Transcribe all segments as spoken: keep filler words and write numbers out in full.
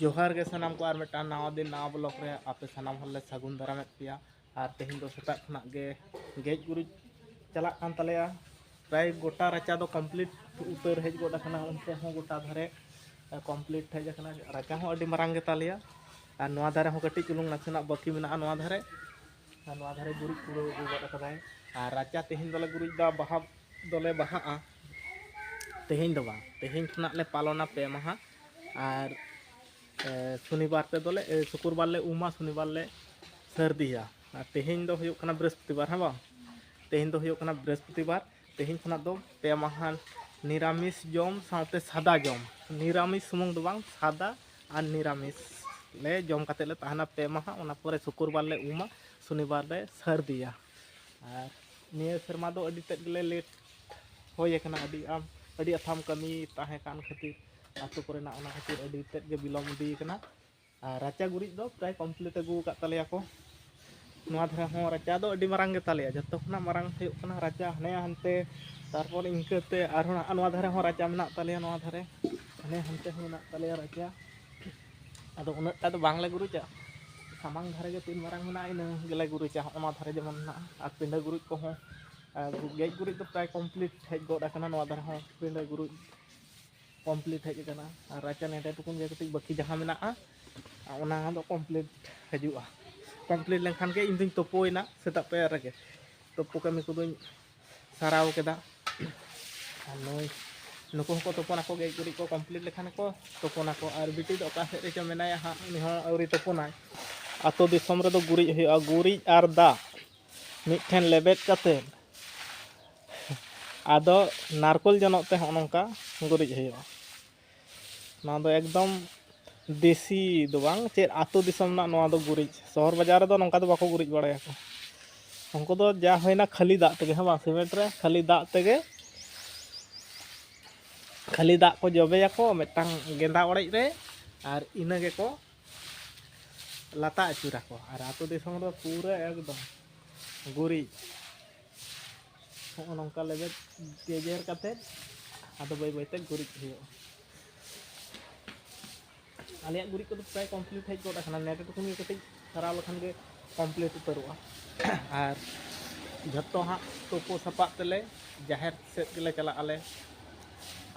ᱡᱚᱦᱟᱨ ᱜᱮ ᱥᱟᱱᱟᱢ ᱠᱚ, ᱟᱨ ᱢᱤᱫᱴᱟᱝ ᱱᱟᱣᱟ ᱫᱤᱱ ᱱᱟᱣᱟ ᱵᱞᱚᱜ ᱨᱮ ᱟᱯᱮ ᱥᱟᱱᱟᱢ ᱦᱚᱲ ᱞᱮ ᱥᱟᱹᱜᱩᱱ ᱫᱟᱨᱟᱢᱮᱫ ᱯᱮᱭᱟ᱾ ᱟᱨ ᱛᱮᱦᱮᱧ ᱫᱚ ᱥᱮᱛᱟᱜ ᱠᱷᱚᱱᱟᱜ ᱜᱮ ᱜᱮᱡ ᱜᱩᱨᱤᱡ ᱪᱟᱞᱟᱜ ᱠᱟᱱ ᱛᱟᱞᱮᱭᱟ᱾ ᱯᱨᱟᱭ ᱜᱚᱴᱟ ᱨᱟᱪᱟ ᱫᱚ ᱠᱚᱢᱯᱞᱤᱴ ᱩᱛᱟᱹᱨ ᱦᱮᱡ ᱜᱚᱫ ᱟᱠᱟᱱᱟ, ᱚᱱᱛᱮ ᱦᱚᱸ ᱜᱚᱴᱟ ᱫᱷᱟᱨᱮ ᱠᱚᱢᱯᱞᱤᱴ ᱦᱮᱡ ᱟᱠᱟᱱᱟ᱾ ᱨᱟᱪᱟ ᱦᱚᱸ ᱟᱹᱰᱤ ᱢᱟᱨᱟᱝ ᱜᱮᱛᱟᱞᱮᱭᱟ, ᱟᱨ ᱱᱚᱣᱟ ᱫᱷᱟᱨᱮ ᱦᱚᱸ ᱠᱟᱹᱴᱤᱡ ᱪᱩᱞᱩᱝ ᱱᱟᱥᱮᱱᱟᱜ ᱵᱟᱹᱠᱤ ᱢᱮᱱᱟᱜᱼᱟ᱾ ᱱᱚᱣᱟ ᱫᱷᱟᱨᱮ ᱟᱨ ᱱᱚᱣᱟ ᱫᱷᱟᱨᱮ ᱜᱩᱨᱤᱡ ᱠᱩᱲᱟᱹᱣ ᱟᱹᱜᱩ ᱜᱚᱫ ᱟᱠᱟᱫᱟᱭ᱾ ᱟᱨ ᱨᱟᱪᱟ ᱛᱮᱦᱮᱧ ᱫᱚᱞᱮ ᱜᱩᱨᱤᱡ ᱫᱟ, ᱵᱟᱦᱟ ᱫᱚᱞᱮ ᱵᱟᱦᱟᱜᱼᱟ᱾ ᱛᱮᱦᱮᱧ ᱫᱚ ᱵᱟᱝ, ᱛᱮᱦᱮᱧ ᱠᱷᱚᱱᱟᱜ ᱞᱮ ᱯᱟᱞᱚᱱᱟ ᱯᱮ ᱢᱟᱦᱟ᱾ ᱟᱨ ᱮ, ᱥᱚᱱᱤᱵᱟᱨ ᱛᱮᱫᱚᱞᱮ, ᱮ, ᱥᱩᱠᱩᱨᱵᱟᱨ ᱞᱮ ᱩᱢᱟ, ᱥᱚᱱᱤᱵᱟᱨ ᱞᱮ ᱥᱟᱹᱨᱫᱤᱭᱟ᱾ ᱟᱨ ᱛᱮᱦᱮᱧ ᱫᱚ ᱦᱩᱭᱩᱜ ᱠᱟᱱᱟ ᱵᱨᱤᱦᱚᱥᱯᱚᱛᱤᱵᱟᱨ, ᱦᱮᱸ ᱵᱟᱝ? ᱛᱮᱦᱮᱧ ᱫᱚ ᱦᱩᱭᱩᱜ ᱠᱟᱱᱟ ᱵᱨᱤᱦᱚᱥᱯᱚᱛᱤᱵᱟᱨ᱾ ᱛᱮᱦᱮᱧ ᱠᱷᱚᱱᱟᱜ ᱫᱚ ᱯᱮ ᱢᱟᱦᱟ ᱱᱤᱨᱟᱢᱤᱥ ᱡᱚᱢ ᱥᱟᱶᱛᱮ ᱥᱟᱫᱟ ᱡᱚᱢ, ᱱᱤᱨᱟᱢᱤᱥ ᱥᱩᱢᱩᱝ ᱫᱚ ᱵᱟᱝ, ᱥᱟᱫᱟ ᱟᱨ ᱱᱤᱨᱟᱢᱤᱥ ᱞᱮ ᱡᱚᱢ ᱠᱟᱛᱮ ᱞᱮ ᱛᱟᱦᱮᱱᱟ ᱯᱮ ᱢᱟᱦᱟ᱾ ᱚᱱᱟ ᱯᱚᱨᱮ ᱥᱩᱠᱩᱨᱵᱟᱨ ᱞᱮ ᱩᱢᱟ, ᱥᱚᱱᱤᱵᱟᱨ ᱞᱮ ᱥᱟᱹᱨᱫᱤᱭᱟ᱾ ᱟᱨ ᱱᱤᱭᱟᱹ ᱥᱮᱨᱢᱟ ᱫᱚ ᱟᱹᱰᱤ ᱛᱮᱫ ᱜᱮᱞᱮ ᱞᱮᱴ ᱦᱩᱭ ᱟᱠᱟᱱᱟ, ᱟᱹᱰᱤ ᱟᱢ ᱟᱹᱰᱤ ᱟᱛᱷᱟᱢ ᱠᱟᱹᱢᱤ ᱛᱟᱦᱮᱸ ᱠᱟᱱ ᱠᱷᱟᱹᱛᱤᱨ, ᱟᱹᱛᱩ ᱠᱚᱨᱮᱱᱟᱜ, ᱚᱱᱟ ᱠᱷᱟᱹᱛᱤᱨ ᱟᱹᱰᱤ ᱛᱮᱫ ᱜᱮ ᱵᱤᱞᱚᱢ ᱤᱫᱤ ᱠᱟᱱᱟ᱾ ᱟᱨ ᱨᱟᱪᱟ ᱜᱩᱨᱤᱡ ᱫᱚ ᱯᱨᱟᱭ ᱠᱚᱢᱯᱞᱤᱴ ᱟᱹᱜᱩ ᱟᱠᱟᱫ ᱛᱟᱞᱮᱭᱟ ᱠᱚ᱾ ᱱᱚᱣᱟ ᱫᱷᱟᱨᱮ ᱦᱚᱸ ᱨᱟᱪᱟ ᱫᱚ ᱟᱹᱰᱤ ᱢᱟᱨᱟᱝ ᱜᱮᱛᱟᱞᱮᱭᱟ, ᱡᱚᱛᱚ ᱠᱷᱚᱱᱟᱜ ᱢᱟᱨᱟᱝ ᱦᱩᱭᱩᱜ ᱠᱟᱱᱟ ᱨᱟᱪᱟ, ᱦᱟᱱᱮ ᱦᱟᱱᱛᱮ, ᱛᱟᱨᱯᱚᱨ ᱤᱱᱠᱟᱹᱛᱮ ᱟᱨᱦᱚᱸ ᱱᱟᱜ ᱱᱚᱣᱟ ᱫᱷᱟᱨᱮ ᱦᱚᱸ ᱨᱟᱪᱟ ᱢᱮᱱᱟᱜ ᱛᱟᱞᱮᱭᱟ, ᱱᱚᱣᱟ ᱫᱷᱟᱨᱮ, ᱦᱟᱱᱮ ᱦᱟᱱᱛᱮ ᱦᱚᱸ ᱢᱮᱱᱟᱜ ᱛᱟᱞᱮᱭᱟ ᱨᱟᱪᱟ᱾ ᱟᱫᱚ ᱩᱱᱟᱹᱜ ᱴᱟ ᱫᱚ ᱵᱟᱝᱞᱮ ᱜᱩᱨᱤᱡᱟ, ᱥᱟᱢᱟᱝ ᱫᱷᱟᱨᱮ ᱜᱮ ᱛᱤᱱ ᱢᱟᱨᱟᱝ ᱢᱮᱱᱟᱜᱼᱟ, ᱤᱱᱟᱹ ᱜᱮᱞᱮ ᱜᱩᱨᱤᱡᱟ᱾ ᱦᱚᱸᱜᱼᱚ ᱱᱚᱣᱟ ᱫᱷᱟᱨᱮ ᱡᱮᱢᱚᱱ ᱢᱮᱱᱟᱜᱼᱟ, ᱟᱨ ᱯᱤᱸᱰᱟᱹ ᱜᱩᱨᱤᱡ ᱠᱚᱦᱚᱸ, ᱟᱨ ᱜᱮᱡ ᱜᱩᱨᱤᱡ ᱫᱚ ᱯᱨᱟᱭ ᱠᱚᱢᱯᱞᱤᱴ ᱦᱮᱡ ᱜᱚᱫ ᱟᱠᱟᱱᱟ᱾ ᱱᱚᱣᱟ ᱫᱷᱟᱨᱮ ᱦᱚᱸ ᱯᱤᱸᱰᱟᱹ ᱜᱩᱨᱤᱡ ᱠᱚᱢᱯᱞᱤᱴ ᱦᱮᱡ ᱟᱠᱟᱱᱟ, ᱟᱨ ᱨᱟᱪᱟ ᱱᱮᱰᱮ ᱴᱩᱠᱩᱱ ᱜᱮ ᱠᱟᱹᱴᱤᱡ ᱵᱟᱹᱠᱤ ᱡᱟᱦᱟᱸ ᱢᱮᱱᱟᱜᱼᱟ, ᱚᱱᱟ ᱫᱚ ᱠᱚᱢᱯᱞᱤᱴ ᱦᱤᱡᱩᱜᱼᱟ᱾ ᱠᱚᱢᱯᱞᱤᱴ ᱞᱮᱱᱠᱷᱟᱱ ᱜᱮ ᱤᱧ ᱫᱩᱧ ᱛᱳᱯᱳᱭᱮᱱᱟ, ᱥᱮᱛᱟᱜ ᱯᱟᱭᱟᱨ ᱨᱮᱜᱮ ᱛᱳᱯᱳ ᱠᱟᱹᱢᱤ ᱠᱚᱫᱚᱧ ᱥᱟᱨᱟᱣ ᱠᱮᱫᱟ᱾ ᱟᱨ ᱱᱩᱭ, ᱱᱩᱠᱩ ᱦᱚᱸᱠᱚ ᱛᱳᱯᱳᱱᱟᱠᱚ, ᱜᱮᱡ ᱜᱩᱨᱤᱡ ᱠᱚ ᱠᱚᱢᱯᱞᱤᱴ ᱞᱮᱠᱷᱟᱱ ᱠᱚ ᱛᱳᱯᱳᱱᱟᱠᱚ᱾ ᱟᱨ ᱵᱤᱴᱤ ᱫᱚ ᱚᱠᱟ ᱥᱮᱫ ᱨᱮᱪᱚ ᱢᱮᱱᱟᱭᱟ ᱦᱟᱸᱜ, ᱩᱱᱤ ᱦᱚᱸ ᱟᱹᱣᱨᱤ ᱛᱳᱯᱳᱱᱟᱭ᱾ ᱟᱛᱳ ᱫᱤᱥᱚᱢ ᱨᱮᱫᱚ ᱜᱩᱨᱤᱡ ᱦᱩᱭᱩᱜᱼᱟ, ᱜᱩᱨᱤᱡ ᱟᱨ ᱫᱟᱜ ᱢᱤᱫ ᱴᱷᱮᱱ ᱞᱮᱵᱮᱫ ᱠᱟᱛᱮᱫ, ᱟᱫᱚ ᱱᱟᱨᱠᱳᱞ ᱡᱚᱱᱚᱜ ᱛᱮ ᱦᱚᱸᱜᱼᱚ ᱱᱚᱝᱠᱟ ᱜᱩᱨᱤᱡ ᱦᱩᱭᱩᱜᱼᱟ᱾ ᱱᱚᱣᱟ ᱫᱚ ᱮᱠᱫᱚᱢ ᱫᱮᱥᱤ ᱫᱚ ᱵᱟᱝ, ᱪᱮᱫ ᱟᱹᱛᱩ ᱫᱤᱥᱚᱢ ᱨᱮᱱᱟᱜ ᱱᱚᱣᱟ ᱫᱚ ᱜᱩᱨᱤᱡ᱾ ᱥᱚᱦᱚᱨ ᱵᱟᱡᱟᱨ ᱨᱮᱫᱚ ᱱᱚᱝᱠᱟ ᱫᱚ ᱵᱟᱠᱚ ᱜᱩᱨᱤᱡ ᱵᱟᱲᱟᱭᱟᱠᱚ᱾ ᱩᱱᱠᱩ ᱫᱚ ᱡᱟ ᱦᱩᱭᱱᱟ ᱠᱷᱟᱹᱞᱤ ᱫᱟᱜ ᱛᱮᱜᱮ, ᱦᱮᱸ ᱵᱟᱝ, ᱥᱤᱢᱮᱱᱴ ᱨᱮ ᱠᱷᱟᱹᱞᱤ ᱫᱟᱜ ᱛᱮᱜᱮ, ᱠᱷᱟᱹᱞᱤ ᱫᱟᱜ ᱠᱚ ᱡᱚᱵᱮᱭᱟᱠᱚ ᱢᱤᱫᱴᱟᱝ ᱜᱮᱸᱫᱟ ᱚᱲᱮᱡ ᱨᱮ, ᱟᱨ ᱤᱱᱟᱹ ᱜᱮᱠᱚ ᱞᱟᱛᱟ ᱟᱹᱪᱩᱨᱟᱠᱚ᱾ ᱟᱨ ᱟᱹᱛᱩ ᱫᱤᱥᱚᱢ ᱨᱮᱫᱚ ᱯᱩᱨᱟᱹ ᱮᱠᱫᱚᱢ ᱜᱩᱨᱤᱡ, ᱦᱚᱸᱜᱼᱚ ᱱᱚᱝᱠᱟ ᱞᱮᱵᱮᱫ ᱜᱮᱡᱮᱨ ᱠᱟᱛᱮᱫ ᱟᱫᱚ ᱵᱟᱹᱭ ᱵᱟᱹᱭᱛᱮ ᱜᱩᱨᱤᱡ ᱦᱩᱭᱩᱜᱼᱟ᱾ ᱟᱞᱮᱭᱟᱜ ᱜᱩᱨᱤᱡ ᱠᱚᱫᱚ ᱯᱨᱟᱭ ᱠᱚᱢᱯᱞᱤᱴ ᱦᱮᱡ ᱜᱚᱫ ᱟᱠᱟᱱᱟ᱾ ᱱᱮᱰᱮ ᱴᱩᱠᱩᱱ ᱜᱮ ᱠᱟᱹᱴᱤᱡ ᱥᱟᱨᱟᱣ ᱞᱮᱠᱷᱟᱱ ᱜᱮ ᱠᱚᱢᱯᱞᱤᱴ ᱩᱛᱟᱹᱨᱚᱜᱼᱟ᱾ ᱟᱨ ᱡᱷᱚᱛᱚ ᱦᱟᱸᱜ ᱛᱩᱯᱩ ᱥᱟᱯᱟᱜ ᱛᱮᱞᱮ ᱡᱟᱦᱮᱨ ᱥᱮᱫ ᱜᱮᱞᱮ ᱪᱟᱞᱟᱜ ᱟᱞᱮ᱾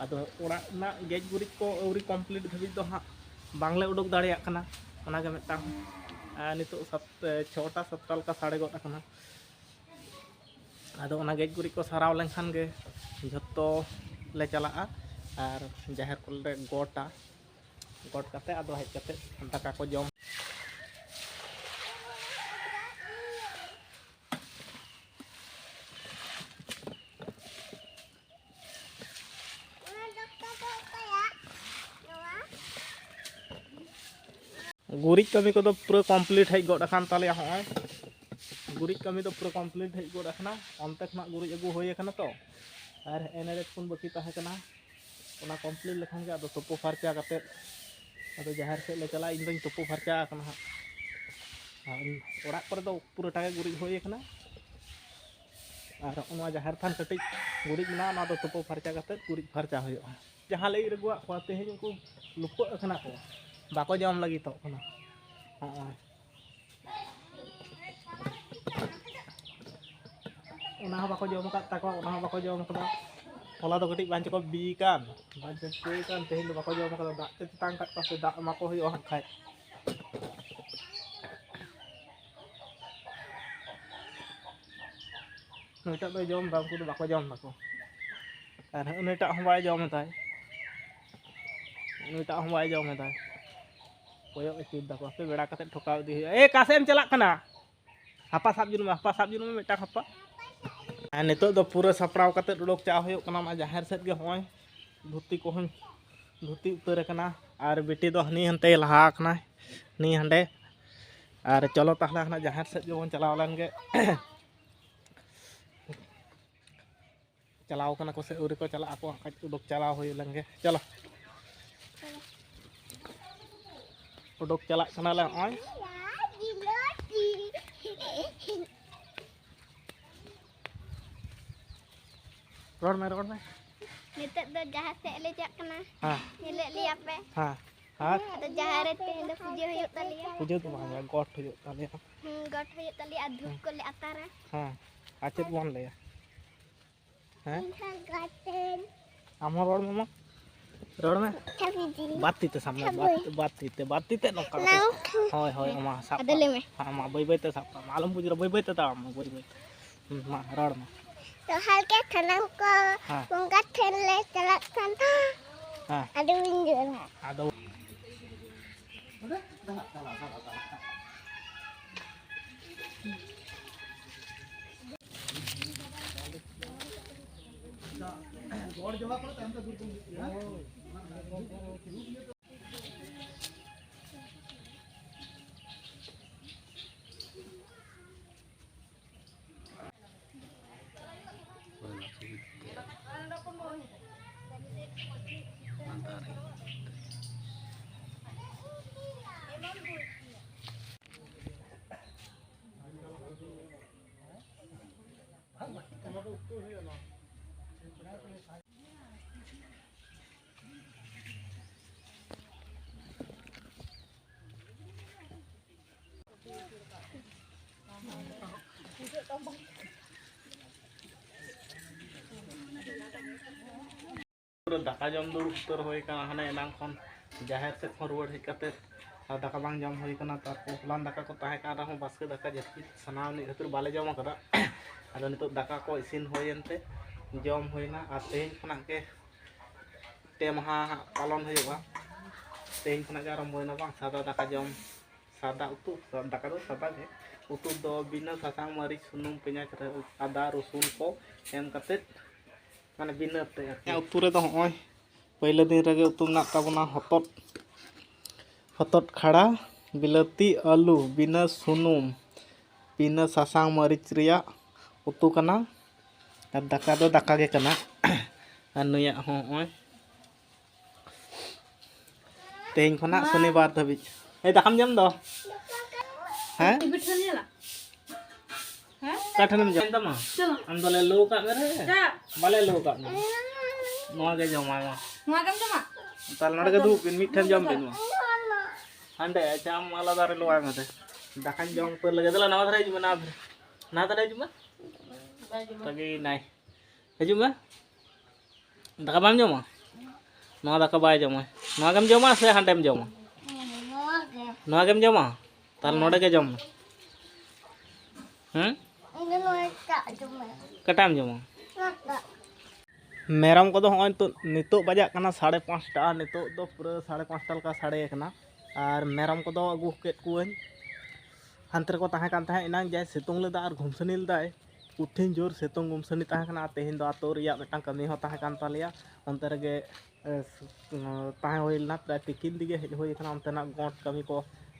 ᱟᱫᱚ ᱚᱲᱟᱜ ᱨᱮᱱᱟᱜ ᱜᱮᱡ ᱜᱩᱨᱤᱡ ᱠᱚ ᱟᱹᱣᱨᱤ ᱠᱚᱢᱯᱞᱤᱴ ᱫᱷᱟᱹᱵᱤᱡ ᱫᱚ ᱦᱟᱸᱜ ᱵᱟᱝᱞᱮ ᱩᱰᱩᱠ ᱫᱟᱲᱮᱭᱟᱜ ᱠᱟᱱᱟ᱾ ᱚᱱᱟᱜᱮ ᱢᱤᱫᱴᱟᱝ, ᱟᱨ ᱱᱤᱛᱚᱜ ᱥᱟᱛ, ᱪᱷᱚᱴᱟ ᱥᱟᱛᱴᱟ ᱞᱮᱠᱟ ᱥᱟᱰᱮ ᱜᱚᱫ ᱟᱠᱟᱱᱟ᱾ ᱟᱫᱚ ᱚᱱᱟ ᱜᱮᱡ ᱜᱩᱨᱤᱡ ᱠᱚ ᱥᱟᱨᱟᱣ ᱞᱮᱱᱠᱷᱟᱱ ᱜᱮ ᱡᱷᱚᱛᱚ ᱞᱮ ᱪᱟᱞᱟᱜᱼᱟ ᱟᱨ ᱡᱟᱦᱮᱨ ᱠᱚᱞᱮ ᱜᱚᱴᱟ᱾ ᱜᱚᱴ ᱠᱟᱛᱮ ᱟᱫᱚ ᱦᱮᱡ ᱠᱟᱛᱮ ᱫᱟᱠᱟ ᱠᱚ ᱡᱚᱢ᱾ ᱜᱩᱨᱤᱡ ᱠᱟᱹᱢᱤ ᱠᱚᱫᱚ ᱯᱩᱨᱟᱹ ᱠᱚᱢᱯᱞᱤᱴ ᱦᱮᱡ ᱜᱚᱫ ᱟᱠᱟᱱ ᱛᱟᱞᱮᱭᱟ᱾ ᱦᱚᱸᱜᱼᱚᱭ ᱜᱩᱨᱤᱡ ᱠᱟᱹᱢᱤ ᱫᱚ ᱯᱩᱨᱟᱹ ᱠᱚᱢᱯᱞᱤᱴ ᱦᱮᱡ ᱜᱚᱫ ᱟᱠᱟᱱᱟ᱾ ᱚᱱᱛᱮ ᱠᱷᱚᱱᱟᱜ ᱜᱩᱨᱤᱡ ᱟᱹᱜᱩ ᱦᱩᱭ ᱟᱠᱟᱱᱟ ᱛᱚ, ᱟᱨ ᱮᱱᱮ ᱨᱮ ᱴᱩᱠᱩᱱ ᱵᱟᱹᱠᱤ ᱛᱟᱦᱮᱸ ᱠᱟᱱᱟ᱾ ᱚᱱᱟ ᱠᱚᱢᱯᱞᱤᱴ ᱞᱮᱠᱷᱟᱱ ᱜᱮ ᱟᱫᱚ ᱛᱩᱯᱩ ᱯᱷᱟᱨᱪᱟ ᱠᱟᱛᱮᱫ ᱟᱫᱚ ᱡᱟᱦᱮᱨ ᱥᱮᱫ ᱞᱮ ᱪᱟᱞᱟᱜᱼᱟ᱾ ᱤᱧ ᱫᱚᱧ ᱛᱩᱯᱩ ᱯᱷᱟᱨᱪᱟ ᱟᱠᱟᱱᱟ ᱦᱟᱸᱜ᱾ ᱟᱨ ᱚᱲᱟᱜ ᱠᱚᱨᱮ ᱫᱚ ᱯᱩᱨᱟᱹᱴᱟ ᱜᱮ ᱜᱩᱨᱤᱡ ᱦᱩᱭ ᱟᱠᱟᱱᱟ᱾ ᱟᱨ ᱱᱚᱜᱼᱚ ᱱᱚᱣᱟ ᱡᱟᱦᱮᱨ ᱛᱷᱟᱱ ᱠᱟᱹᱴᱤᱡ ᱜᱩᱨᱤᱡ ᱢᱮᱱᱟᱜᱼᱟ, ᱚᱱᱟ ᱫᱚ ᱛᱩᱯᱩ ᱯᱷᱟᱨᱪᱟ ᱠᱟᱛᱮᱫ ᱜᱩᱨᱤᱡ ᱯᱷᱟᱨᱪᱟ ᱦᱩᱭᱩᱜᱼᱟ᱾ ᱡᱟᱦᱟᱸ ᱞᱮ ᱤᱨ ᱟᱹᱜᱩᱣᱟᱜ ᱠᱚᱣᱟ, ᱛᱮᱦᱮᱧ ᱩᱱᱠᱩ ᱞᱩᱯᱟᱹᱜ ᱟᱠᱟᱱᱟ ᱠᱚ, ᱵᱟᱠᱚ ᱡᱚᱢ ᱞᱟᱹᱜᱤᱫᱚᱜ ᱠᱟᱱᱟ᱾ ᱦᱚᱸᱜᱼᱚᱭ᱾ ᱚᱱᱟ ᱦᱚᱸ ᱵᱟᱠᱚ ᱡᱚᱢ ᱟᱠᱟᱫ ᱛᱟᱠᱚᱣᱟ, ᱚᱱᱟ ᱦᱚᱸ ᱵᱟᱠᱚ ᱡᱚᱢ ᱟᱠᱟᱫᱟ᱾ ᱦᱚᱞᱟ ᱫᱚ ᱠᱟᱹᱴᱤᱡ ᱵᱟᱝ ᱪᱚᱠᱚ ᱵᱤ ᱠᱟᱱ, ᱵᱟᱝ ᱪᱚ ᱪᱤᱠᱟᱹ ᱠᱟᱱ, ᱛᱮᱦᱮᱧ ᱫᱚ ᱵᱟᱠᱚ ᱡᱚᱢ ᱟᱠᱟᱫᱟ᱾ ᱫᱟᱜ ᱛᱮ ᱛᱮᱛᱟᱝ ᱠᱟᱫ ᱠᱚᱣᱟ ᱥᱮ, ᱫᱟᱜ ᱮᱢᱟ ᱠᱚ ᱦᱩᱭᱩᱜᱼᱟ ᱦᱟᱸᱜ ᱠᱷᱟᱡ᱾ ᱱᱩᱭᱴᱟᱜ ᱫᱚᱭ ᱡᱚᱢ ᱮᱫᱟ, ᱩᱱᱠᱩ ᱫᱚ ᱵᱟᱠᱚ ᱡᱚᱢ ᱫᱟᱠᱚ᱾ ᱟᱨ ᱱᱩᱭᱴᱟᱜ ᱦᱚᱸ ᱵᱟᱭ ᱡᱚᱢ ᱮᱫᱟᱭ, ᱱᱩᱭᱴᱟᱜ ᱦᱚᱸ ᱵᱟᱭ ᱡᱚᱢ ᱮᱫᱟᱭ᱾ ᱠᱚᱭᱚᱜ ᱟᱹᱪᱩᱨ ᱫᱟᱠᱚ, ᱦᱟᱯᱮ ᱵᱮᱲᱟ ᱠᱟᱛᱮᱫ ᱴᱷᱚᱠᱟᱣ ᱤᱫᱤ ᱦᱩᱭᱩᱜᱼᱟ᱾ ᱮ, ᱚᱠᱟ ᱥᱮᱫ ᱮᱢ ᱪᱟᱞᱟᱜ ᱠᱟᱱᱟ? ᱦᱟᱯᱟ ᱥᱟᱵ ᱡᱩᱞ ᱢᱮ, ᱦᱟᱯᱟ ᱥᱟᱵ ᱡᱩᱞ ᱢᱮ, ᱢᱤᱫᱴᱟᱝ ᱦᱟᱯᱟ᱾ ᱟᱨ ᱱᱤᱛᱚᱜ ᱫᱚ ᱯᱩᱨᱟᱹ ᱥᱟᱯᱲᱟᱣ ᱠᱟᱛᱮᱫ ᱩᱰᱩᱠ ᱪᱟᱞᱟᱣ ᱦᱩᱭᱩᱜ ᱠᱟᱱᱟ ᱚᱱᱟ ᱡᱟᱦᱮᱨ ᱥᱮᱫ ᱜᱮ᱾ ᱦᱚᱸᱜᱼᱚᱭ ᱫᱷᱩᱛᱤ ᱠᱚᱦᱚᱸᱧ ᱫᱷᱩᱛᱤ ᱩᱛᱟᱹᱨ ᱟᱠᱟᱱᱟ, ᱟᱨ ᱵᱤᱴᱤ ᱫᱚ ᱦᱟᱹᱱᱤ ᱦᱟᱱᱛᱮᱭ ᱞᱟᱦᱟ ᱟᱠᱟᱱᱟᱭ, ᱦᱟᱹᱱᱤ ᱦᱟᱸᱰᱮ᱾ ᱟᱨ ᱪᱚᱞᱚ ᱛᱟᱦᱞᱮ ᱦᱟᱱᱟ ᱡᱟᱦᱮᱨ ᱥᱮᱫ ᱜᱮᱵᱚᱱ ᱪᱟᱞᱟᱣ ᱞᱮᱱ ᱜᱮ᱾ ᱪᱟᱞᱟᱣ ᱠᱟᱱᱟ ᱠᱚ ᱥᱮ ᱟᱹᱣᱨᱤ ᱠᱚ ᱪᱟᱞᱟᱜ ᱟᱠᱚ, ᱦᱟᱸᱜ ᱠᱷᱟᱡ ᱩᱰᱩᱠ ᱪᱟᱞᱟᱣ ᱦᱩᱭ ᱞᱮᱱ ᱜᱮ᱾ ᱪᱚᱞᱚ, ᱩᱰᱩᱠ ᱪᱟᱞᱟᱜ ᱠᱟᱱᱟᱞᱮ ᱱᱚᱜᱼᱚᱭ᱾ ᱨᱚᱲ ᱢᱮ, ᱨᱚᱲ ᱢᱮ᱾ ᱱᱤᱛᱚᱜ ᱫᱚ ᱡᱟᱦᱟᱸ ᱥᱮᱫ ᱞᱮ ᱪᱟᱜ ᱠᱟᱱᱟ᱾ ᱦᱮᱸ᱾ ᱧᱮᱞᱮᱫ ᱞᱮᱭᱟ ᱯᱮ᱾ ᱦᱮᱸ᱾ ᱟᱨ ᱟᱫᱚ ᱡᱟᱦᱮᱨ ᱨᱮ ᱛᱮᱦᱮᱧ ᱫᱚ ᱯᱩᱡᱟᱹ ᱦᱩᱭᱩᱜ ᱛᱟᱞᱮᱭᱟ᱾ ᱯᱩᱡᱟᱹ ᱫᱚ ᱵᱟᱝ ᱦᱩᱭᱩᱜᱼᱟ, ᱜᱚᱴ ᱦᱩᱭᱩᱜ ᱛᱟᱞᱮᱭᱟ᱾ ᱦᱩᱸ, ᱜᱚᱴ ᱦᱩᱭᱩᱜ ᱛᱟᱞᱮᱭᱟ ᱟᱨ ᱫᱷᱩᱯ ᱠᱚᱞᱮ ᱟᱛᱟᱨᱟ᱾ ᱦᱮᱸ, ᱟᱨ ᱪᱮᱫ ᱵᱚᱱ ᱞᱟᱹᱭᱟ? ᱦᱮᱸ? ᱮᱱᱠᱷᱟᱱ ᱜᱚᱴ ᱴᱷᱮᱱ ᱟᱢ ᱦᱚᱸ ᱨᱚᱲ ᱢᱮ ᱢᱟ᱾ ᱨᱚᱲ ᱢᱮ᱾ ᱪᱷᱟᱵᱤ ᱫᱤ᱾ ᱵᱟᱫ ᱛᱤ ᱛᱮ ᱥᱟᱵ ᱢᱮ, ᱪᱷᱟᱵᱤ᱾ ᱵᱟᱫ, ᱵᱟᱫ ᱛᱤ ᱛᱮ, ᱵᱟᱫ ᱛᱤ ᱛᱮ ᱱᱚᱝᱠᱟ ᱠᱟᱛᱮ᱾ ᱱᱟᱝ᱾ ᱦᱳᱭ, ᱦᱳᱭ, ᱦᱮᱸ᱾ ᱟᱢᱟ ᱥᱟᱵ ᱟᱫᱚ ᱠᱟᱜ ᱞᱟᱹᱭ ᱢᱮ᱾ ᱢᱮ᱾ ᱦᱮᱸ, ᱟᱢᱟ ᱵᱟᱹᱭ ᱵᱟᱹᱭ ᱛᱮ ᱥᱟᱵ ᱠᱟᱜ ᱢᱮ, ᱟᱞᱚᱢ ᱵᱩᱡᱽ ᱨᱮ, ᱵᱟᱹᱭ ᱵᱟᱹᱭ ᱛᱮ ᱛᱟᱲᱟᱢ ᱢᱮ, ᱵᱟᱹᱭ ᱵᱟᱹᱭ ᱛᱮ᱾ ᱦᱩᱸ, ᱢᱟ, ᱨᱚᱲ ᱢᱮ᱾ ᱡᱚᱦᱟᱨ ᱜᱮ ᱥᱟᱱᱟᱢ ᱠᱚ, ᱦᱮᱸ᱾ ᱵᱚᱸᱜᱟ ᱴᱷᱮᱱ ᱞᱮ ᱪᱟᱞᱟᱜ ᱠᱟᱱᱟ᱾ ᱦᱮᱸ᱾ ᱟᱹᱰᱤ ᱵᱤᱱ ᱡᱳᱨᱟ᱾ ᱟᱫᱚ ᱫᱟᱠᱟ ᱡᱚᱢ ᱫᱩᱲᱩᱵ ᱩᱛᱟᱹᱨ ᱦᱩᱭ ᱠᱟᱱᱟ, ᱦᱟᱱᱮ ᱮᱱᱟᱝ ᱠᱷᱚᱱ ᱡᱟᱦᱮᱨ ᱥᱮᱫ ᱠᱷᱚᱱ ᱨᱩᱣᱟᱹᱲ ᱦᱮᱡ ᱠᱟᱛᱮ ᱟᱨ ᱫᱟᱠᱟ ᱵᱟᱝ ᱡᱚᱢ ᱦᱩᱭ ᱠᱟᱱᱟ᱾ ᱛᱟᱨᱯᱚᱨ ᱦᱚᱞᱟᱱ ᱫᱟᱠᱟ ᱠᱚ ᱛᱟᱦᱮᱸ ᱠᱟᱱ ᱨᱮᱦᱚᱸ ᱵᱟᱥᱠᱮ ᱫᱟᱠᱟ ᱡᱟᱹᱯᱤᱫ ᱥᱟᱱᱟᱣ ᱟᱹᱱᱤᱡ ᱠᱷᱟᱹᱛᱤᱨ ᱵᱟᱞᱮ ᱡᱚᱢ ᱟᱠᱟᱫᱟ᱾ ᱟᱫᱚ ᱱᱤᱛᱚᱜ ᱫᱟᱠᱟ ᱠᱚ ᱤᱥᱤᱱ ᱦᱩᱭᱮᱱ ᱛᱮ ᱡᱚᱢ ᱦᱩᱭᱱᱟ᱾ ᱟᱨ ᱛᱮᱦᱮᱧ ᱠᱷᱚᱱᱟᱜ ᱜᱮ ᱯᱮ ᱢᱟᱦᱟ ᱦᱟᱸᱜ ᱯᱟᱞᱚᱱ ᱦᱩᱭᱩᱜᱼᱟ᱾ ᱛᱮᱦᱮᱧ ᱠᱷᱚᱱᱟᱜ ᱜᱮ ᱟᱨᱟᱢᱵᱷᱚᱭᱮᱱᱟ ᱵᱟᱝ, ᱥᱟᱫᱟ ᱫᱟᱠᱟ ᱡᱚᱢ᱾ ᱥᱟᱫᱟ ᱩᱛᱩ, ᱥᱟ-, ᱫᱟᱠᱟ ᱫᱚ ᱥᱟᱫᱟ ᱜᱮ᱾ ᱩᱛᱩ ᱫᱚ ᱵᱤᱱᱟᱹ ᱥᱟᱥᱟᱝ, ᱢᱟᱹᱨᱤᱪ, ᱥᱩᱱᱩᱢ, ᱯᱮᱸᱭᱟᱡᱽ, ᱨᱟᱹ-, ᱟᱫᱟ, ᱨᱚᱥᱩᱱ ᱠᱚ ᱮᱢ ᱠᱟᱛᱮᱫ, ᱢᱟᱱᱮ ᱵᱤᱱᱟᱹ ᱛᱮ ᱟᱨᱠᱤ᱾ ᱦᱮᱸ, ᱩᱛᱩ ᱨᱮᱫᱚ ᱦᱚᱸᱜᱼᱚᱭ ᱯᱳᱭᱞᱳ ᱫᱤᱱ ᱨᱮᱜᱮ ᱩᱛᱩ ᱢᱮᱱᱟᱜ ᱛᱟᱵᱚᱱᱟ ᱦᱚᱛᱚᱫ, ᱦᱚᱛᱚᱫ ᱠᱷᱟᱲᱟ, ᱵᱤᱞᱟᱹᱛᱤ, ᱟᱹᱞᱩ, ᱵᱤᱱᱟᱹ ᱥᱩᱱᱩᱢ, ᱵᱤᱱᱟᱹ ᱥᱟᱥᱟᱝ ᱢᱟᱹᱨᱤᱪ ᱨᱮᱭᱟᱜ ᱩᱛᱩ ᱠᱟᱱᱟ᱾ ᱟᱨ ᱫᱟᱠᱟ ᱫᱚ ᱫᱟᱠᱟ ᱜᱮ ᱠᱟᱱᱟ᱾ ᱟᱨ ᱱᱩᱭᱟᱜ ᱦᱚᱸ ᱦᱚᱸᱜᱼᱚᱭ ᱛᱮᱦᱮᱧ ᱠᱷᱚᱱᱟᱜ ᱢᱟ᱾ ᱥᱚᱱᱤᱵᱟᱨ ᱫᱷᱟᱹᱵᱤᱡ᱾ ᱮᱭ, ᱫᱟᱠᱟᱢ ᱡᱚᱢ ᱫᱚ? ᱦᱮᱸ? ᱴᱤᱵᱷᱤ ᱴᱷᱮᱱ ᱧᱮᱞᱟ? ᱦᱮᱸ? ᱚᱠᱟ ᱴᱷᱮᱱᱮᱢ ᱡᱚᱢ ᱛᱟᱢᱟ? ᱪᱚᱞᱚ᱾ ᱟᱢ ᱫᱚᱞᱮ ᱞᱩ ᱠᱟᱜ ᱢᱮ ᱨᱮ᱾ ᱪᱟ᱾ ᱵᱟᱞᱮ ᱞᱩ ᱠᱟᱜ ᱢᱮ᱾ ᱱᱚᱣᱟ ᱜᱮ ᱡᱚᱢᱟᱭ ᱢᱟ᱾ ᱱᱚᱣᱟ ᱜᱮᱢ ᱡᱚᱢᱟ? ᱛᱟᱦᱞᱮ ᱱᱚᱰᱮ ᱜᱮ ᱫᱩᱲᱩᱵ ᱵᱤᱱ, ᱢᱤᱫᱴᱷᱮᱱ ᱡᱚᱢ ᱵᱤᱱ ᱢᱟ᱾ ᱦᱟᱸᱰᱮ, ᱟᱪᱪᱷᱟ, ᱟᱢ ᱟᱞᱟᱫᱟ ᱨᱮ ᱞᱚᱣᱟᱝ ᱢᱮ᱾ ᱫᱟᱠᱟᱧ ᱡᱚᱢ ᱩᱛᱟᱹᱨ ᱞᱮᱜᱮ᱾ ᱫᱮᱞᱟ, ᱱᱟᱣᱟ ᱫᱷᱟᱨᱮ ᱦᱤᱡᱩᱜ ᱢᱮ, ᱱᱟᱣᱟ ᱫᱷᱟᱨᱮ᱾ ᱱᱟᱣᱟ ᱫᱷᱟᱨᱮ ᱦᱤᱡᱩᱜ ᱢᱮ᱾ ᱛᱟᱜᱤ ᱱᱟᱭ᱾ ᱦᱤᱡᱩᱜ ᱢᱮ᱾ ᱫᱟᱠᱟ ᱵᱟᱢ ᱡᱚᱢᱟ? ᱱᱚᱣᱟ ᱫᱟᱠᱟ ᱵᱟᱭ ᱡᱚᱢᱟ᱾ ᱱᱚᱣᱟ ᱜᱮᱢ ᱡᱚᱢᱟ ᱥᱮ ᱦᱟᱸᱰᱮᱢ ᱡᱚᱢᱟ? ᱱᱚᱣᱟ ᱜᱮ᱾ ᱱᱚᱣᱟ ᱜᱮᱢ ᱡᱚᱢᱟ? ᱛᱟᱦᱞᱮ ᱱᱚᱰᱮ ᱜᱮ ᱡᱚᱢ ᱢᱮ᱾ ᱦᱮᱸ? ᱤᱧ ᱫᱚ ᱱᱚᱣᱟᱴᱟᱜ ᱡᱚᱢᱟ᱾ ᱚᱠᱟᱴᱟᱜ ᱮᱢ ᱡᱚᱢᱟ? ᱱᱚᱣᱟᱴᱟᱜ᱾ ᱢᱮᱨᱚᱢ ᱠᱚᱫᱚ ᱦᱚᱸᱜᱼᱚᱭ ᱱᱤᱛᱚᱜ, ᱱᱤᱛᱚᱜ ᱵᱟᱡᱟᱜ ᱠᱟᱱᱟ ᱥᱟᱲᱮ ᱯᱟᱸᱪᱴᱟ᱾ ᱱᱤᱛᱚᱜ ᱫᱚ ᱯᱩᱨᱟᱹ ᱥᱟᱲᱮ ᱯᱟᱸᱪᱴᱟ ᱞᱮᱠᱟ ᱥᱟᱰᱮ ᱠᱟᱱᱟ᱾ ᱟᱨ ᱢᱮᱨᱚᱢ ᱠᱚᱫᱚ ᱟᱹᱜᱩ ᱠᱮᱫ ᱠᱚᱣᱟᱹᱧ᱾ ᱦᱟᱱᱛᱮ ᱨᱮᱠᱚ ᱛᱟᱦᱮᱸ ᱠᱟᱱ ᱛᱟᱦᱮᱸᱫ, ᱮᱱᱟᱝ ᱡᱟᱭ ᱥᱤᱛᱩᱝ ᱞᱮᱫᱟ ᱟᱨ ᱜᱩᱢᱥᱟᱹᱱᱤ ᱞᱮᱫᱟᱭ, ᱠᱚᱴᱷᱤᱱ ᱡᱳᱨ ᱥᱤᱛᱩᱝ ᱜᱩᱢᱥᱟᱹᱱᱤ ᱛᱟᱦᱮᱸ ᱠᱟᱱᱟ᱾ ᱟᱨ ᱛᱮᱦᱮᱧ ᱫᱚ ᱟᱹᱛᱩ ᱨᱮᱭᱟᱜ ᱢᱤᱫᱴᱟᱝ ᱠᱟᱹᱢᱤ ᱦᱚᱸ ᱛᱟᱦᱮᱸ ᱠᱟᱱ ᱛᱟᱞᱮᱭᱟ, ᱚᱱᱛᱮ ᱨᱮᱜᱮ ᱮ, ᱥ-, ᱩᱸ, ᱛᱟᱦᱮᱸ ᱦᱩᱭ ᱞᱮᱱᱟ᱾ ᱯᱨᱟᱭ ᱛᱤᱠᱤᱱ ᱫᱤᱜᱮ ᱦᱮᱡ ᱦᱩᱭ ᱟᱠᱟᱱᱟ ᱚᱱᱛᱮᱱᱟᱜ ᱜᱚᱴ ᱠᱟᱹᱢᱤ ᱠᱚ,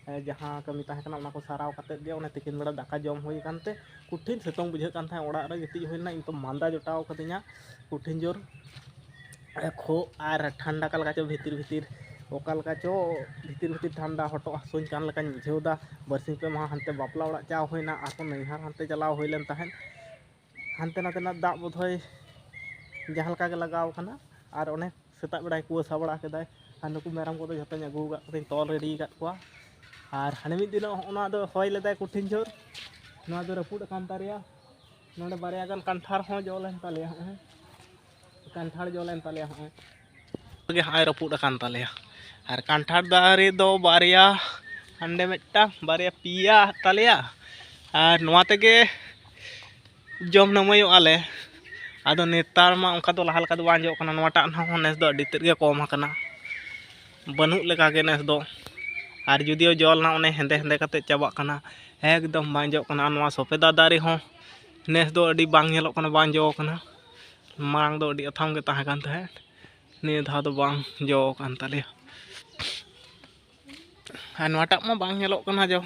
ᱮ, ᱡᱟᱦᱟᱸ ᱠᱟᱹᱢᱤ ᱛᱟᱦᱮᱸ ᱠᱟᱱᱟ ᱚᱱᱟ ᱠᱚ ᱥᱟᱨᱟᱣ ᱠᱟᱛᱮᱫ ᱜᱮ ᱚᱱᱮ ᱛᱤᱠᱤᱱ ᱵᱮᱲᱟ ᱫᱟᱠᱟ ᱡᱚᱢ ᱦᱩᱭ ᱟᱠᱟᱱ ᱛᱮ ᱠᱚᱴᱷᱤᱱ ᱥᱤᱛᱩᱝ ᱵᱩᱡᱷᱟᱹᱜ ᱠᱟᱱ ᱛᱟᱦᱮᱸᱫ᱾ ᱚᱲᱟᱜ ᱨᱮ ᱜᱤᱛᱤᱡ ᱦᱩᱭ ᱞᱮᱱᱟ᱾ ᱤᱧ ᱛᱚ ᱢᱟᱸᱫᱟ ᱡᱚᱴᱟᱣ ᱠᱟᱹᱫᱤᱧᱟ ᱠᱚᱴᱷᱤᱱ ᱡᱳᱨ, ᱮ, ᱠᱷᱩᱜ ᱟᱨ ᱴᱷᱟᱱᱰᱟ ᱚᱠᱟ ᱞᱮᱠᱟ ᱪᱚ ᱵᱷᱤᱛᱤᱨ ᱵᱷᱤᱛᱤᱨ, ᱚᱠᱟ ᱞᱮᱠᱟ ᱪᱚ ᱵᱷᱤᱛᱤᱨ ᱵᱷᱤᱛᱤᱨ ᱴᱷᱟᱱᱰᱟ ᱦᱚᱴᱚᱜ ᱦᱟᱹᱥᱩᱧ ᱠᱟᱱ ᱞᱮᱠᱟᱧ ᱵᱩᱡᱷᱟᱹᱣ ᱮᱫᱟ᱾ ᱵᱟᱨᱥᱤᱧ ᱯᱮ ᱢᱟᱦᱟ ᱦᱟᱱᱛᱮ ᱵᱟᱯᱞᱟ ᱚᱲᱟᱜ ᱪᱟᱣ ᱦᱩᱭᱱᱟ, ᱟᱨᱦᱚᱸ ᱱᱟᱹᱭᱦᱟᱨ ᱦᱟᱱᱛᱮ ᱪᱟᱞᱟᱣ ᱦᱩᱭ ᱞᱮᱱ ᱛᱟᱦᱮᱸᱫ᱾ ᱦᱟᱱᱛᱮ ᱱᱟᱛᱮᱱᱟᱜ ᱫᱟᱜ ᱵᱳᱫᱷᱚᱭ ᱡᱟᱦᱟᱸ ᱞᱮᱠᱟ ᱜᱮ ᱞᱟᱜᱟᱣ ᱠᱟᱱᱟ᱾ ᱟᱨ ᱚᱱᱮ ᱥᱮᱛᱟᱜ ᱵᱮᱲᱟᱭ ᱠᱩᱣᱟᱹᱥᱟ ᱵᱟᱲᱟ ᱠᱮᱫᱟᱭ᱾ ᱟᱨ ᱱᱩᱠᱩ ᱢᱮᱨᱚᱢ ᱠᱚᱫᱚ ᱡᱷᱚᱛᱚᱧ ᱟᱹᱜᱩ ᱟᱠᱟᱫ ᱠᱚᱛᱮᱧ ᱛᱚᱞ ᱨᱮᱰᱤ ᱟᱠᱟᱫ ᱠᱚᱣᱟ᱾ ᱟᱨ ᱦᱟᱱᱮ ᱢᱤᱫ ᱫᱤᱱ ᱚᱱᱟ ᱫᱚ ᱦᱚᱭ ᱞᱮᱫᱟᱭ ᱠᱚᱴᱷᱤᱱ ᱡᱳᱨ, ᱱᱚᱣᱟ ᱫᱚ ᱨᱟᱹᱯᱩᱫ ᱟᱠᱟᱱ ᱛᱟᱞᱮᱭᱟ᱾ ᱱᱚᱰᱮ ᱵᱟᱨᱭᱟ ᱜᱟᱱ ᱠᱟᱱᱴᱷᱟᱲ ᱦᱚᱸ ᱡᱚ ᱞᱮᱱ ᱛᱟᱞᱮᱭᱟ, ᱦᱚᱸᱜᱼᱚᱭ ᱠᱟᱱᱴᱷᱟᱲ ᱡᱚ ᱞᱮᱱ ᱛᱟᱞᱮᱭᱟ, ᱦᱚᱸᱜᱼᱚᱭ᱾ ᱜᱮ ᱦᱟᱸᱜ ᱨᱟᱹᱯᱩᱫ ᱟᱠᱟᱱ ᱛᱟᱞᱮᱭᱟ᱾ ᱟᱨ ᱠᱟᱱᱴᱷᱟᱲ ᱫᱟᱨᱮ ᱫᱚ ᱵᱟᱨᱭᱟ, ᱦᱟᱸᱰᱮ ᱢᱤᱫᱴᱟᱝ, ᱵᱟᱨᱭᱟ, ᱯᱮᱭᱟ ᱛᱟᱞᱮᱭᱟ᱾ ᱟᱨ ᱱᱚᱣᱟ ᱛᱮᱜᱮ ᱡᱚᱢ ᱱᱟᱹᱢᱟᱹᱭᱚᱜᱼᱟ ᱞᱮ᱾ ᱟᱫᱚ ᱱᱮᱛᱟᱨ ᱢᱟ ᱚᱱᱠᱟ ᱫᱚ ᱞᱟᱦᱟ ᱞᱮᱠᱟ ᱫᱚ ᱵᱟᱝ ᱡᱚᱜ ᱠᱟᱱᱟ᱾ ᱱᱚᱣᱟᱴᱟᱜ ᱦᱚᱸ ᱱᱮᱥ ᱫᱚ ᱟᱹᱰᱤ ᱛᱮᱫ ᱜᱮ ᱠᱚᱢ ᱟᱠᱟᱱᱟ, ᱵᱟᱹᱱᱩᱜ ᱞᱮᱠᱟ ᱜᱮ ᱱᱮᱥ ᱫᱚ᱾ ᱟᱨ ᱡᱩᱫᱤᱭᱳ ᱡᱚ ᱞᱮᱱᱟ, ᱚᱱᱮ ᱦᱮᱸᱫᱮ ᱦᱮᱸᱫᱮ ᱠᱟᱛᱮ ᱪᱟᱵᱟᱜ ᱠᱟᱱᱟ, ᱮᱠᱫᱚᱢ ᱵᱟᱝ ᱡᱚᱜ ᱠᱟᱱᱟ᱾ ᱟᱨ ᱱᱚᱣᱟ ᱥᱚᱯᱮᱫᱟ ᱫᱟᱨᱮ ᱦᱚᱸ ᱱᱮᱥ ᱫᱚ ᱟᱹᱰᱤ ᱵᱟᱝ ᱧᱮᱞᱚᱜ ᱠᱟᱱᱟ, ᱵᱟᱝ ᱡᱚ ᱠᱟᱱᱟ᱾ ᱢᱟᱲᱟᱝ ᱫᱚ ᱟᱹᱰᱤ ᱟᱛᱷᱟᱢ ᱜᱮ ᱛᱟᱦᱮᱸ ᱠᱟᱱ ᱛᱟᱦᱮᱸᱫ, ᱱᱤᱭᱟᱹ ᱫᱷᱟᱣ ᱫᱚ ᱵᱟᱝ ᱡᱚ ᱠᱟᱱ ᱛᱟᱞᱮᱭᱟ᱾ ᱟᱨ ᱱᱚᱣᱟᱴᱟᱜ ᱢᱟ ᱵᱟᱝ ᱧᱮᱞᱚᱜ ᱠᱟᱱᱟ ᱡᱚ,